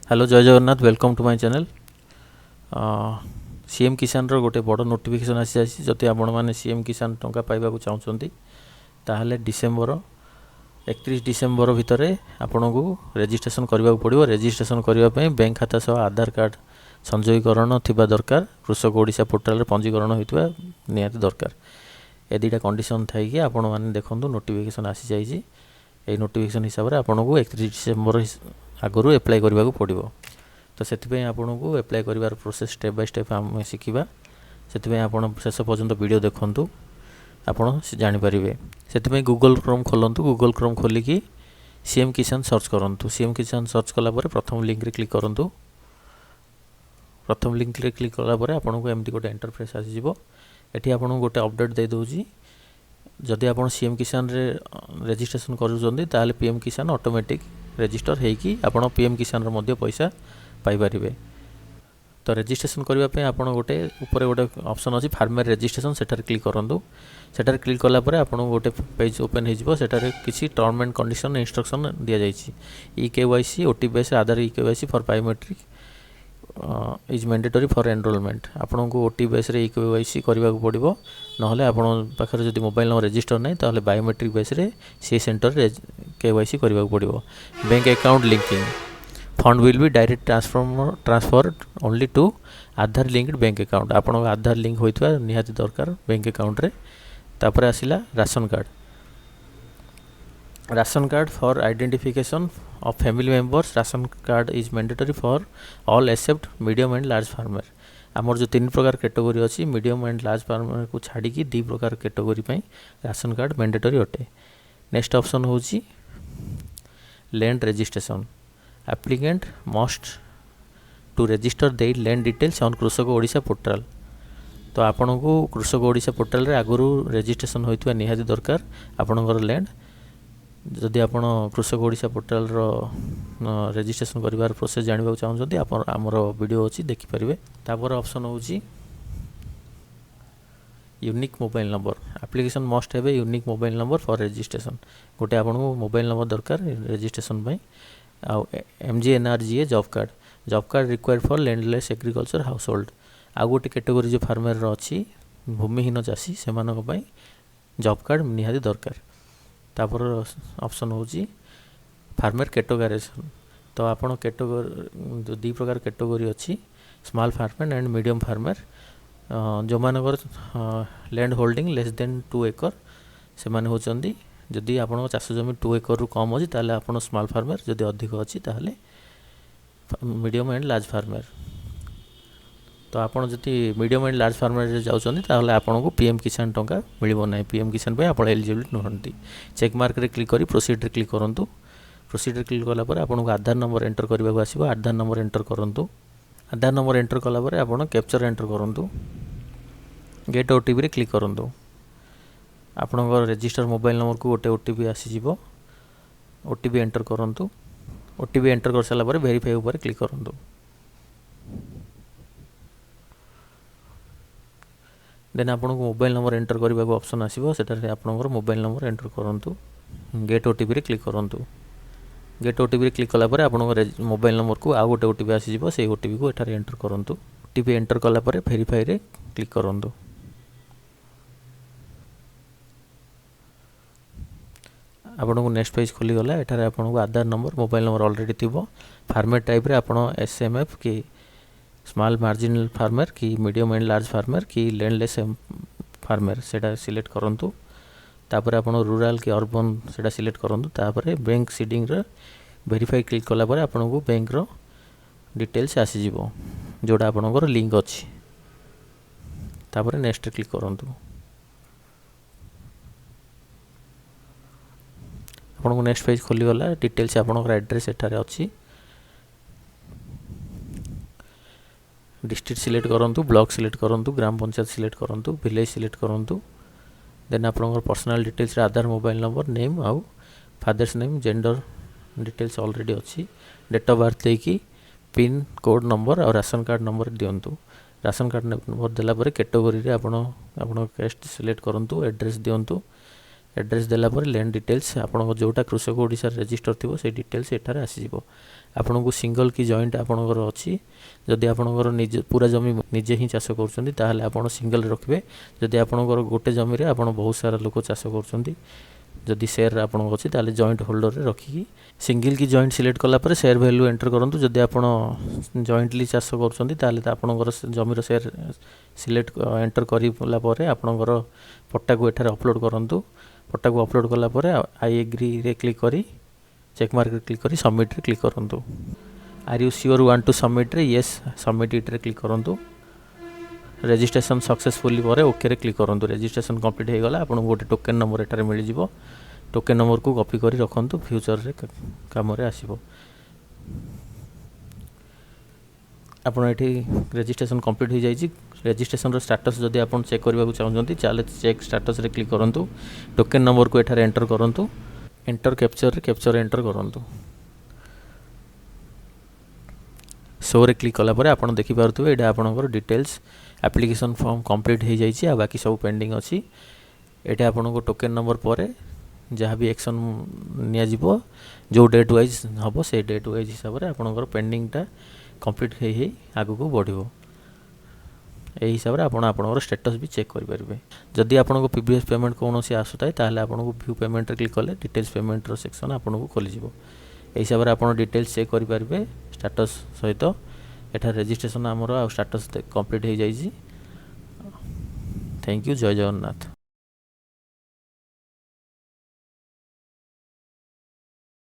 Hello, Jai Jagannath. Welcome to my channel. CM କିଷାନର ଗୋଟେ ବଡ଼ ନୋଟିଫିକେସନ୍ ଆସିଯାଇଛି। ଯଦି ଆପଣମାନେ ସିଏମ୍ କିଷାନ ଟଙ୍କା ପାଇବାକୁ ଚାହୁଁଛନ୍ତି, ତାହେଲେ 31 ଡିସେମ୍ବର ଭିତରେ ଆପଣଙ୍କୁ ରେଜିଷ୍ଟ୍ରେସନ୍ କରିବାକୁ ପଡ଼ିବ। ରେଜିଷ୍ଟ୍ରେସନ୍ କରିବା ପାଇଁ ବ୍ୟାଙ୍କ ଖାତା ସହ ଆଧାର କାର୍ଡ଼ ସଂଯୋଗୀକରଣ ଥିବା ଦରକାର, କୃଷକ ଓଡ଼ିଶା ପୋର୍ଟାଲରେ ପଞ୍ଜୀକରଣ ହୋଇଥିବା ନିହାତି ଦରକାର। ଏ ଦୁଇଟା କଣ୍ଡିସନ୍ ଥାଇକି ଆପଣମାନେ ଦେଖନ୍ତୁ, ନୋଟିଫିକେସନ୍ ଆସିଯାଇଛି। ଏଇ ନୋଟିଫିକେସନ୍ ହିସାବରେ ଆପଣଙ୍କୁ 31 ଡିସେମ୍ବର ଆଗରୁ ଆପ୍ଲାଏ କରିବାକୁ ପଡ଼ିବ। ତ ସେଥିପାଇଁ ଆପଣଙ୍କୁ ଆପ୍ଲାଏ କରିବାର ପ୍ରୋସେସ୍ ଷ୍ଟେପ୍ ବାଇ ଷ୍ଟେପ୍ ଆମେ ଶିଖିବା। ସେଥିପାଇଁ ଆପଣ ଶେଷ ପର୍ଯ୍ୟନ୍ତ ଭିଡ଼ିଓ ଦେଖନ୍ତୁ, ଆପଣ ଜାଣିପାରିବେ। ସେଥିପାଇଁ ଗୁଗଲ୍ କ୍ରୋମ୍ ଖୋଲନ୍ତୁ। ଗୁଗଲ୍ କ୍ରୋମ୍ ଖୋଲିକି ସିଏମ୍ କିଷାନ ସର୍ଚ୍ଚ କରନ୍ତୁ। ସିଏମ୍ କିଷାନ ସର୍ଚ୍ଚ କଲା ପରେ ପ୍ରଥମ ଲିଙ୍କରେ କ୍ଲିକ୍ କରନ୍ତୁ। ପ୍ରଥମ ଲିଙ୍କରେ କ୍ଲିକ୍ କଲା ପରେ ଆପଣଙ୍କୁ ଏମିତି ଗୋଟେ ଇଣ୍ଟରଫେସ୍ ଆସିଯିବ। ଏଠି ଆପଣଙ୍କୁ ଗୋଟେ ଅପଡ଼େଟ୍ ଦେଇଦେଉଛି। ଯଦି ଆପଣ ସିଏମ୍ କିଷାନରେ ରେଜିଷ୍ଟ୍ରେସନ୍ କରୁଛନ୍ତି, ତାହେଲେ ପି ଏମ୍ କିଷାନ ଅଟୋମେଟିକ୍ ରେଜିଷ୍ଟର ହେଇକି ଆପଣ ପି ଏମ୍ କିଷାନର ମଧ୍ୟ ପଇସା ପାଇପାରିବେ। ତ ରେଜିଷ୍ଟ୍ରେସନ୍ କରିବା ପାଇଁ ଆପଣ ଗୋଟେ ଉପରେ ଗୋଟେ ଅପସନ୍ ଅଛି ଫାର୍ମର ରେଜିଷ୍ଟ୍ରେସନ୍, ସେଠାରେ କ୍ଲିକ୍ କରନ୍ତୁ। ସେଠାରେ କ୍ଲିକ୍ କଲା ପରେ ଆପଣଙ୍କୁ ଗୋଟେ ପେଜ୍ ଓପେନ୍ ହେଇଯିବ। ସେଠାରେ କିଛି ଟର୍ମ ଆଣ୍ଡ କଣ୍ଡିସନ୍ ଇନଷ୍ଟ୍ରକ୍ସନ୍ ଦିଆଯାଇଛି। eKYC OTP base Aadhaar eKYC for biometric is mandatory for enrollment. ଆପଣଙ୍କୁ ଓଟିପି ବେସ୍ରେ ଇ କେ ୱାଇ ସି କରିବାକୁ ପଡ଼ିବ। ନହେଲେ ଆପଣଙ୍କ ପାଖରେ ଯଦି ମୋବାଇଲ୍ ନମ୍ବର ରେଜିଷ୍ଟର ନାହିଁ, ତାହେଲେ ବାୟୋମେଟ୍ରିକ୍ ବେସ୍ରେ ସେ ସେଣ୍ଟରରେ କେୱାଇସି କରିବାକୁ ପଡ଼ିବ। Bank account linking: fund will be direct transfer only to Aadhaar linked bank account. ଆପଣଙ୍କ ଆଧାର ଲିଙ୍କ ହୋଇଥିବା ନିହାତି ଦରକାର ବ୍ୟାଙ୍କ ଆକାଉଣ୍ଟରେ। ତାପରେ ଆସିଲା ration card. Ration card for identification of family members. Ration card is mandatory for all except medium and large farmer. ଆମର ଯେଉଁ ତିନି ପ୍ରକାର କ୍ୟାଟେଗୋରୀ ଅଛି, ମିଡ଼ିୟମ୍ ଆଣ୍ଡ ଲାର୍ଜ ଫାର୍ମରକୁ ଛାଡ଼ିକି ଦୁଇ ପ୍ରକାର କ୍ୟାଟେଗୋରୀ ପାଇଁ ରାସନ କାର୍ଡ଼ ମ୍ୟାଣ୍ଡେଟୋରୀ ଅଟେ। ନେକ୍ସଟ ଅପସନ୍ ହେଉଛି land registration. Applicant must to register their land details on କୃଷକ ଓଡ଼ିଶା ପୋର୍ଟାଲ। ତ ଆପଣଙ୍କୁ କୃଷକ ଓଡ଼ିଶା ପୋର୍ଟାଲରେ ଆଗରୁ ରେଜିଷ୍ଟ୍ରେସନ୍ ହୋଇଥିବା ନିହାତି ଦରକାର ଆପଣଙ୍କର ଲ୍ୟାଣ୍ଡ। ଯଦି ଆପଣ କୃଷକ ଓଡ଼ିଶା ପୋର୍ଟାଲର ରେଜିଷ୍ଟ୍ରେସନ୍ କରିବାର ପ୍ରୋସେସ୍ ଜାଣିବାକୁ ଚାହୁଁଛନ୍ତି, ଆପଣ ଆମର ଭିଡ଼ିଓ ଅଛି, ଦେଖିପାରିବେ। ତାପରେ ଅପସନ୍ ହେଉଛି unique mobile number. Application must have a unique mobile number for registration. ଗୋଟେ ଆପଣଙ୍କୁ ମୋବାଇଲ୍ ନମ୍ବର ଦରକାର ରେଜିଷ୍ଟ୍ରେସନ୍ ପାଇଁ। ଆଉ MGNREGA job card. Job card required for landless agriculture household. ଆଉ ଗୋଟେ କ୍ୟାଟେଗୋରୀ ଯେଉଁ ଫାର୍ମରର ଅଛି, ଭୂମିହୀନ ଚାଷୀ, ସେମାନଙ୍କ ପାଇଁ ଜବ୍ କାର୍ଡ଼ ନିହାତି ଦରକାର। ତାପର ଅପସନ୍ ହେଉଛି ଫାର୍ମର କ୍ୟାଟେଗୋରାଇଜେସନ୍। ତ ଆପଣ କ୍ୟାଟେଗୋରୀ, ଯେଉଁ ଦୁଇ ପ୍ରକାର କ୍ୟାଟେଗୋରୀ ଅଛି, small farmer and medium farmer। ଯେଉଁମାନଙ୍କର land holding less than 2 acre, ସେମାନେ ହେଉଛନ୍ତି, ଯଦି ଆପଣଙ୍କ ଚାଷ ଜମି 2 ଏକରରୁ କମ୍ ଅଛି, ତାହେଲେ ଆପଣ ସ୍ମଲ୍ ଫାର୍ମର। ଯଦି ଅଧିକ ଅଛି, ତାହେଲେ ମିଡ଼ିୟମ୍ ଆଣ୍ଡ ଲାର୍ଜ ଫାର୍ମର। ତ ଆପଣ ଯଦି ମିଡ଼ିୟମ୍ ଆଣ୍ଡ ଲାର୍ଜ ଫାର୍ମରରେ ଯାଉଛନ୍ତି, ତାହେଲେ ଆପଣଙ୍କୁ ପି ଏମ୍ କିଷାନ ଟଙ୍କା ମିଳିବ ନାହିଁ। ପି ଏମ୍ କିଷାନ ପାଇଁ ଆପଣ ଏଲିଜିବିଲିଟି ନୁହନ୍ତି। ଚେକ୍ ମାର୍କରେ କ୍ଲିକ୍ କରି ପ୍ରୋସିଡ଼ରେ କ୍ଲିକ୍ କରନ୍ତୁ। ପ୍ରୋସିଡ଼ରେ କ୍ଲିକ୍ କଲା ପରେ ଆପଣଙ୍କୁ ଆଧାର ନମ୍ବର ଏଣ୍ଟର କରିବାକୁ ଆସିବ। ଆଧାର ନମ୍ବର ଏଣ୍ଟର କରନ୍ତୁ। ଆଧାର ନମ୍ବର ଏଣ୍ଟର କଲା ପରେ ଆପଣ କ୍ୟାପଚା ଏଣ୍ଟର କରନ୍ତୁ। ଗେଟ୍ ଓଟିପିରେ କ୍ଲିକ୍ କରନ୍ତୁ। ଆପଣଙ୍କ ରେଜିଷ୍ଟର ମୋବାଇଲ୍ ନମ୍ବରକୁ ଗୋଟେ ଓଟିପି ଆସିଯିବ। ଓଟିପି ଏଣ୍ଟର କରନ୍ତୁ। ଓଟିପି ଏଣ୍ଟର କରିସାରିଲା ପରେ ଭେରିଫାଏ ଉପରେ କ୍ଲିକ୍ କରନ୍ତୁ। ଦେନ୍ ଆପଣଙ୍କୁ ମୋବାଇଲ୍ ନମ୍ବର ଏଣ୍ଟର କରିବାକୁ ଅପସନ୍ ଆସିବ। ସେଠାରେ ଆପଣଙ୍କର ମୋବାଇଲ୍ ନମ୍ବର ଏଣ୍ଟର କରନ୍ତୁ। ଗେଟ୍ ଓଟିପିରେ କ୍ଲିକ୍ କରନ୍ତୁ। ଗେଟ୍ ଓଟିପିରେ କ୍ଲିକ୍ କଲା ପରେ ଆପଣଙ୍କ ମୋବାଇଲ୍ ନମ୍ବରକୁ ଆଉ ଗୋଟେ ଓଟିପି ଆସିଯିବ। ସେଇ ଓଟିପିକୁ ଏଠାରେ ଏଣ୍ଟର କରନ୍ତୁ। ଓଟିପି ଏଣ୍ଟର କଲା ପରେ ଭେରିଫାଇରେ କ୍ଲିକ୍ କରନ୍ତୁ। ଆପଣଙ୍କୁ ନେକ୍ସଟ ପେଜ୍ ଖୋଲିଗଲା। ଏଠାରେ ଆପଣଙ୍କୁ ଆଧାର ନମ୍ବର, ମୋବାଇଲ୍ ନମ୍ବର ଅଲରେଡ଼ି ଥିବ। ଫାର୍ମର ଟାଇପ୍ରେ ଆପଣ ଏସ୍ଏମ୍ଏଫ୍ କି ସ୍ମଲ୍ ମାର୍ଜିନାଲ୍ ଫାର୍ମର କି ମିଡ଼ିୟମ୍ ଆଣ୍ଡ ଲାର୍ଜ ଫାର୍ମର କି ଲ୍ୟାଣ୍ଡଲେସ୍ ଫାର୍ମର, ସେଇଟା ସିଲେକ୍ଟ କରନ୍ତୁ। ତାପରେ ଆପଣ ରୁରାଲ୍ କି ଅର୍ବାନ୍, ସେଇଟା ସିଲେକ୍ଟ କରନ୍ତୁ। ତାପରେ ବ୍ୟାଙ୍କ ସିଡ଼ିଂର ଭେରିଫାଇ କ୍ଲିକ୍ କଲା ପରେ ଆପଣଙ୍କୁ ବ୍ୟାଙ୍କର ଡିଟେଲ୍ସ ଆସିଯିବ, ଯେଉଁଟା ଆପଣଙ୍କର ଲିଙ୍କ ଅଛି। ତାପରେ ନେକ୍ସଟ କ୍ଲିକ୍ କରନ୍ତୁ। ଆପଣଙ୍କୁ ନେକ୍ସଟ ପେଜ୍ ଖୋଲିଗଲା। ଡିଟେଲ୍ସ ଆପଣଙ୍କର ଆଡ୍ରେସ୍ ଏଠାରେ ଅଛି। ଡିଷ୍ଟ୍ରିକ୍ଟ ସିଲେକ୍ଟ କରନ୍ତୁ, ବ୍ଲକ୍ ସିଲେକ୍ଟ କରନ୍ତୁ, ଗ୍ରାମ ପଞ୍ଚାୟତ ସିଲେକ୍ଟ କରନ୍ତୁ, ଭିଲେଜ୍ ସିଲେକ୍ଟ କରନ୍ତୁ। ଦେନ୍ ଆପଣଙ୍କର ପର୍ସନାଲ୍ ଡିଟେଲ୍ସରେ ଆଧାର, ମୋବାଇଲ୍ ନମ୍ବର, ନେମ୍ ଆଉ father's name, gender details already ଅଛି। ଡେଟ୍ ଅଫ୍ ବାର୍ଥ ଦେଇକି ପିନ୍ କୋଡ଼୍ ନମ୍ବର ଆଉ ରାସନ କାର୍ଡ଼ ନମ୍ବର ଦିଅନ୍ତୁ। ରାସନ କାର୍ଡ଼ ନମ୍ବର ଦେଲା ପରେ କ୍ୟାଟେଗୋରୀରେ ଆପଣ ଆପଣଙ୍କ କାଷ୍ଟ ସିଲେକ୍ଟ କରନ୍ତୁ, ଆଡ୍ରେସ୍ ଦିଅନ୍ତୁ। ଆଡ୍ରେସ୍ ଦେଲା ପରେ ଲ୍ୟାଣ୍ଡ ଡିଟେଲ୍ସ, ଆପଣଙ୍କ ଯେଉଁଟା କୃଷକ ଓଡ଼ିଶାରେ ରେଜିଷ୍ଟର ଥିବ, ସେଇ ଡିଟେଲ୍ସ ଏଠାରେ ଆସିଯିବ। ଆପଣଙ୍କୁ ସିଙ୍ଗଲ୍ କି ଜଏଣ୍ଟ ଆପଣଙ୍କର ଅଛି। ଯଦି ଆପଣଙ୍କର ନିଜ ପୁରା ଜମି ନିଜେ ହିଁ ଚାଷ କରୁଛନ୍ତି, ତାହେଲେ ଆପଣ ସିଙ୍ଗଲ୍ ରଖିବେ। ଯଦି ଆପଣଙ୍କର ଗୋଟେ ଜମିରେ ଆପଣ ବହୁତ ସାରା ଲୋକ ଚାଷ କରୁଛନ୍ତି, ଯଦି ସେୟାର ଆପଣଙ୍କ ଅଛି, ତାହେଲେ ଜଏଣ୍ଟ ହୋଲ୍ଡରରେ ରଖିକି ସିଙ୍ଗଲ୍ କି ଜଏଣ୍ଟ ସିଲେକ୍ଟ କଲା ପରେ ସେୟାର ଭ୍ୟାଲୁ ଏଣ୍ଟର କରନ୍ତୁ। ଯଦି ଆପଣ ଜଏଣ୍ଟଲି ଚାଷ କରୁଛନ୍ତି, ତାହେଲେ ଆପଣଙ୍କର ଜମିର ସେୟାର ସିଲେକ୍ଟ ଏଣ୍ଟର କରିଲା ପରେ ଆପଣଙ୍କର ପଟ୍ଟାକୁ ଏଠାରେ ଅପଲୋଡ଼ କରନ୍ତୁ। ପଟ୍ଟାକୁ ଅପଲୋଡ଼ କଲା ପରେ I ଏଗ୍ରିରେ କ୍ଲିକ୍ କରି, ଚେକ୍ ମାର୍କରେ କ୍ଲିକ୍ କରି ସବମିଟ୍ରେ କ୍ଲିକ୍ କରନ୍ତୁ। "Are you sure want to ସବମିଟ୍ରେ Yes, submit ଇଟ୍ରେ click କରନ୍ତୁ। ରେଜିଷ୍ଟ୍ରେସନ୍ ସକ୍ସେସଫୁଲି ପରେ ଓକେରେ କ୍ଲିକ୍ କରନ୍ତୁ। ରେଜିଷ୍ଟ୍ରେସନ୍ କମ୍ପ୍ଲିଟ୍ ହୋଇଗଲା। ଆପଣଙ୍କୁ ଗୋଟେ ଟୋକେନ୍ ନମ୍ବର ଏଠାରେ ମିଳିଯିବ। ଟୋକେନ୍ ନମ୍ବରକୁ କପି କରି ରଖନ୍ତୁ, ଫ୍ୟୁଚରରେ କାମରେ ଆସିବ। ଆପଣ ଏଠି ରେଜିଷ୍ଟ୍ରେସନ୍ କମ୍ପ୍ଲିଟ୍ ହୋଇଯାଇଛି। ରେଜିଷ୍ଟ୍ରେସନର ଷ୍ଟାଟସ୍ ଯଦି ଆପଣ ଚେକ୍ କରିବାକୁ ଚାହୁଁଛନ୍ତି, ତାହେଲେ ଚେକ୍ ଷ୍ଟାଟସ୍ରେ କ୍ଲିକ୍ କରନ୍ତୁ। ଟୋକେନ୍ ନମ୍ବରକୁ ଏଠାରେ ଏଣ୍ଟର କରନ୍ତୁ। ଏଣ୍ଟର କ୍ୟାପଚରରେ କ୍ୟାପଚର ଏଣ୍ଟର କରନ୍ତୁ। ଶୋରେ କ୍ଲିକ୍ କଲା ପରେ ଆପଣ ଦେଖିପାରୁଥିବେ, ଏଇଟା ଆପଣଙ୍କର ଡିଟେଲ୍ସ ଆପ୍ଲିକେସନ୍ ଫର୍ମ କମ୍ପ୍ଲିଟ୍ ହୋଇଯାଇଛି ଆଉ ବାକି ସବୁ ପେଣ୍ଡିଂ ଅଛି। ଏଇଟା ଆପଣଙ୍କ ଟୋକେନ୍ ନମ୍ବର ପରେ ଯାହା ବି ଆକ୍ସନ୍ ନିଆଯିବ, ଯେଉଁ ଡେଟ୍ ୱାଇଜ୍ ହେବ, ସେଇ ଡେଟ୍ ୱାଇଜ୍ ହିସାବରେ ଆପଣଙ୍କର ପେଣ୍ଡିଂଟା କମ୍ପ୍ଲିଟ୍ ହେଇ ହେଇ ଆଗକୁ ବଢ଼ିବ। ଏହି ହିସାବରେ ଆପଣ ଆପଣଙ୍କର ଷ୍ଟାଟସ୍ ବି ଚେକ୍ କରିପାରିବେ। ଯଦି ଆପଣଙ୍କ ପ୍ରିଭିୟସ୍ ପେମେଣ୍ଟ କୌଣସି ଆସୁଥାଏ, ତାହେଲେ ଆପଣଙ୍କୁ ଭ୍ୟୁ ପେମେଣ୍ଟରେ କ୍ଲିକ୍ କଲେ ଡିଟେଲ୍ସ ପେମେଣ୍ଟର ସେକ୍ସନ୍ ଆପଣଙ୍କୁ ଖୋଲିଯିବ। ଏହି ହିସାବରେ ଆପଣ ଡିଟେଲ୍ସ ଚେକ୍ କରିପାରିବେ ଷ୍ଟାଟସ୍ ସହିତ। ଏଠାରେ ରେଜିଷ୍ଟ୍ରେସନ୍ ଆମର ଆଉ ଷ୍ଟାଟସ୍ କମ୍ପ୍ଲିଟ୍ ହୋଇଯାଇଛି। Thank you. Jay Jagannath.